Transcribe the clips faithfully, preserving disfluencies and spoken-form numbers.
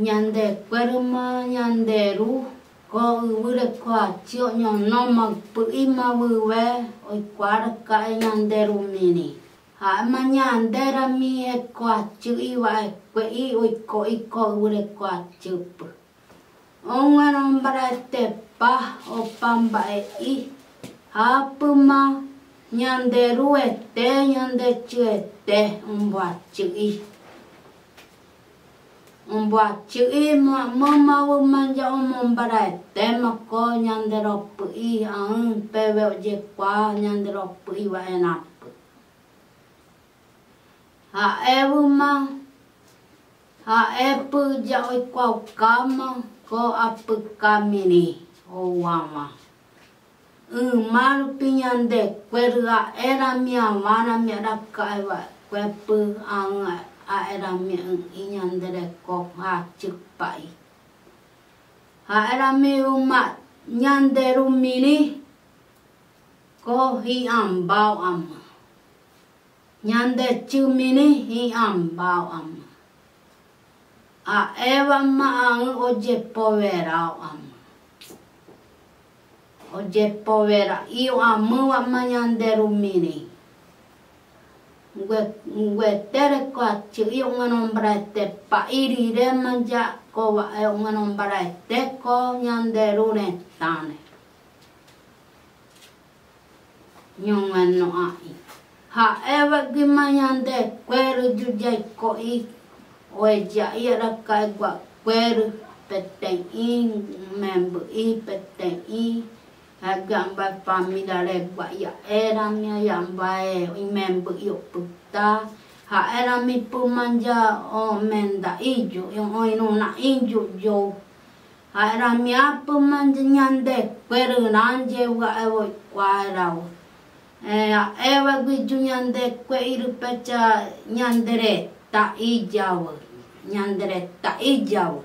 Ñandekuerüma ñanderu, ko üwüreko achɨ oñonoma üpɨ'ïma wüwe oikuaraka'i ñanderu mini. Ja'ema ñanderami eko achɨ'i wa'ekue'i oiko'i ko üwüreko achɨpɨ. Ouenombraetepa opa mba'e i, apɨma ñanderúete, ñandechɨete, ombachɨ'i. Ombachɨ'i ma, mama wüma ya omombaraetema ko ñanderopɨ'i aü pewe oyekua ñanderopɨ'i wa'enapɨ. Ja'e wüma, ja'epɨ ya oikuaukama ko apɨka mini, ouama. Üüma rupi ñandekuerü, a'erami awanrami araka'a wa'ekuepɨ aü, a'erami üüi ñandereko achɨpa'i. Ja'erami wüma ñanderu mini ko ji'ambao amü. Ñandechɨ mini ji'ambao amü. A'ewa ma aü oyepowerao amü. Oyepowera'i amü wama ñanderu mini. Ngüe, ngüetereko achɨ'i ouenombraetepa'i rirema ya ko wa'e ouenombraete ko ñanderu retane. Ñuenu'a'i. Ja'ewa gima ñandekuerü yuyai ko'i, oeya'i araka'a wa'ekuerü, pete'i, membɨ'i, pete'i, ja'ewa yambae familia regua, ya'erami, yambae membɨ'i opüta, ja'erami puma ya omenda'i yu, oinuna'i yu, yu. Ja'erami apuma ñandekuerü nayee wa'e oikuaerau. Ee, ja'ewa guiyu ñandekue'i rupecha ñandereta'i yawü, ñandereta'i yawü.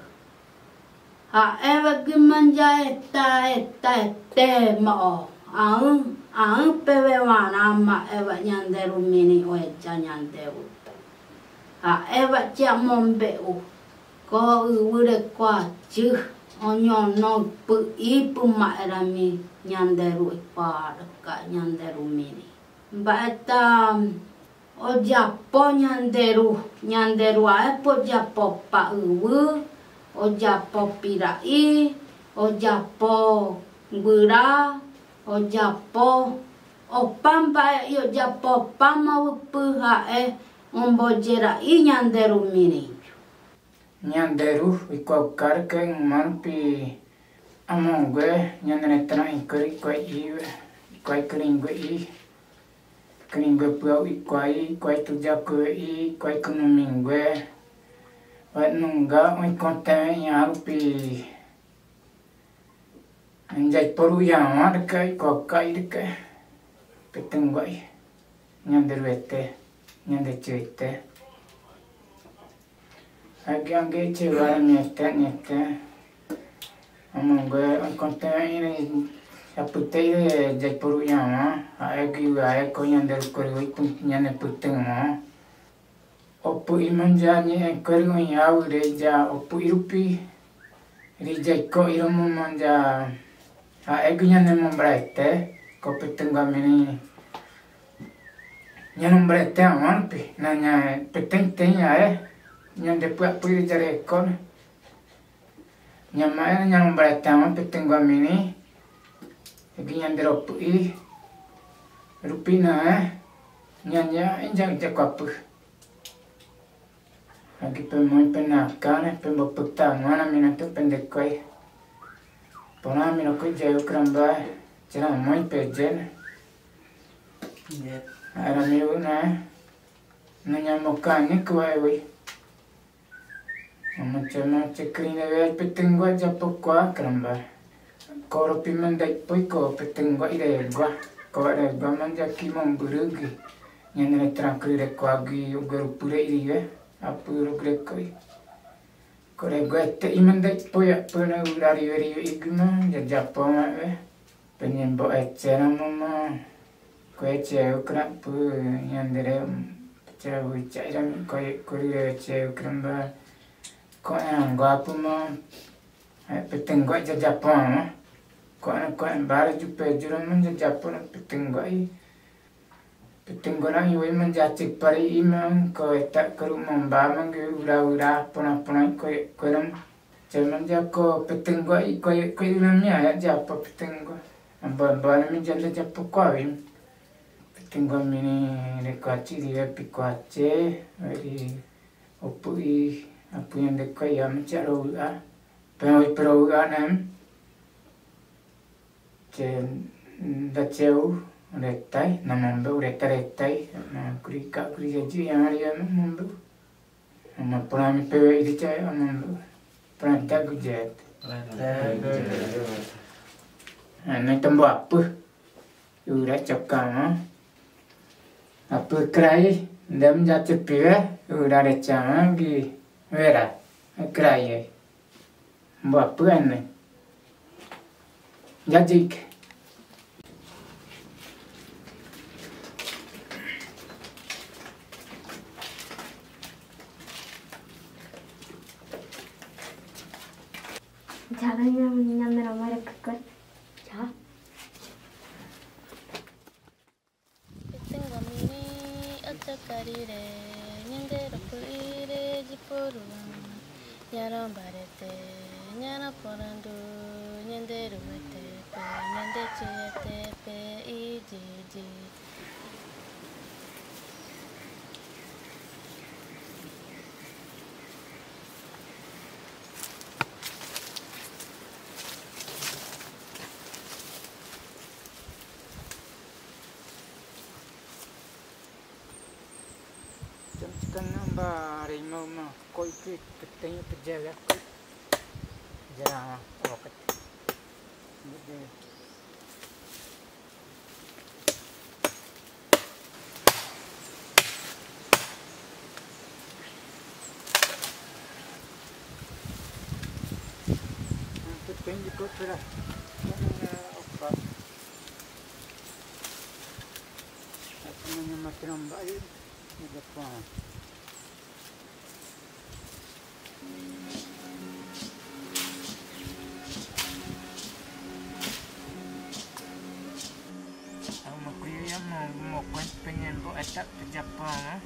Ja'ewa gima ya eta, eta, etema o. Aü, aü pewe wanama ewa ñanderu mini oeya ñanderu. Ja'ewa chi amombe'u. Ko üwüreko achɨ oñonoma üpɨ'ï puma erami ñanderu ikuaraka ñanderu mini. Mba'e ta oyapo ñanderu, ñanderu aepo oyapo pa'üwü, oyapo pira'i, oyapo würa, oyapo opa mba'e i, oyapo opa mawüpü ja'e omboyera'i ñanderu mini. Ñanderu ikuaukaraka, üüma rupi amongue ñanaretaran ikua'i, ikua'i, ikua'i küningüe'i, küningüepü aa'u ikua'i, ikua'i tuyakue'i, ikua'i kunumingue. Wa'nunga oinkontewe'i arupi. Yaiporu'u yawan reke, ikuaukai reke, petüngua'i, ñanderuete, ñandechuete. Agi ange chewaramiete, niete. Amongue oinkontewe'i, apüte'i yaiporu'u yawan, agi aeko ñanderukuerü, ñanepütüma. Opü'ï man ya ñe'ẽkuerü oin aüre ya opü'ï rupi, ri yaiko'i romöma ya, ja'e gi ñanemombraete, ko petüngua mini, ñanombraete awan rupi, na ña petüin tein ae, ñandepü'apü'üre ya rekona. Ñama'e ñanombraete awan petüngua mini, agi ñanderopü'ï rupi na, ña, ña, ña, ña kuapü. Agi pemoi penakane, pembo püta, nguana minatu pendekoi. Pona minokoi jayu keramba, chera moi pejen. Ara miu na, na ñamokani kuai wi. Amucha macha kürüi rewe ai petüngua ya pokua keramba. Koro pi mandai poi ko petüngua iregua. Ko iregua man ya ki momburügi. Ñanere tranküri rekua gi ugarupüre iriwe. Apürugüre koi. Kore guete i mandai poi apüna urari weri igma ya japo mawe. Penyembo echera mama. Kue cheu kena pu ñandere cheu chaira mi kue kurire cheu keramba. Ko'ña ngwa pu ma, eh, petinggo i jajapo ma. Ko'ña, ko'ña bara jupe juru ma jajapo na petinggo i. Petinggo na i wai ma jaci pari i ma ko eta keru mamba ma gi ura-ura pona-pona i ko, ko ram. Cuma ja ko petinggo i ko, ko ura mi aya japo petinggo. Amba-amba na mi janda japo ko awi. Petinggo mi ni re ko aci ri re pi ko ace, ri. Opu i, apu yang dekat ya, mencak ro a. Pe oi pe ro a nem. Cen, da ceu, retai, nama mbe retai retai, nama kuri ka kuri jaji yang hari ya nama mbe. Nama pernah mi pewe iri cai nama mbe. Pernah tak gujat. Ane tembo apa? Ura cakang, ha? Apa kerai, ndam jati piwe, ura recang, ha, gi wera, kerai, eh. Mbo apa ane? Jajik. Jalan yang, yang merah-merah kekar. Ja. Petinggo mi ni aca kari re, nyende ro pe ire jipo ruang. Nyara barete, nyara porandu, nyende ruete pe, nyende ciete pe, iji, iji. Jam setengah ba rimau ma, koi ke ketengnya pejaga koi. Jarang waktu. Tinggi kok sudah. Opa. Aku menyemati nombak ini. Ini depan. Au ma kuyu ya mau, mau kuen pengen bo etak pe Japang, ah.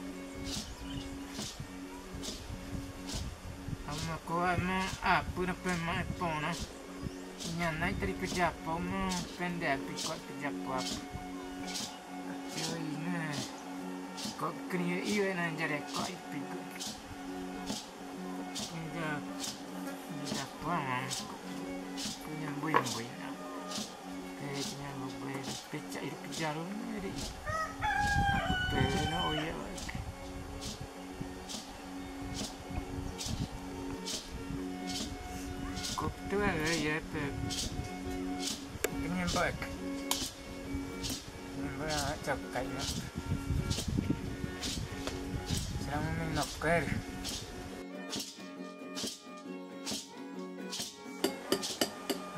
Au ma ko ma apa na pe ma epon, ah. Nyanai tadi pe Japang ma pendek pe kuat pe Japang apa. Yoi na. Ko kini iwe na jare ko ipi ko. Ini ja, ini ja puang. Ini ja buin buin. Eh, ini ja buin. Pecah ini pecah lu ini. Apa no ya. Kok tu ya pe. Ini baik. Ini boleh acak kayu. Sedang main noker.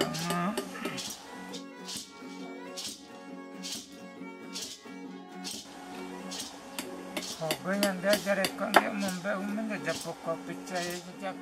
Ama. Oke, yang dia jare kok dia membe umen dia japok kopi cai dia.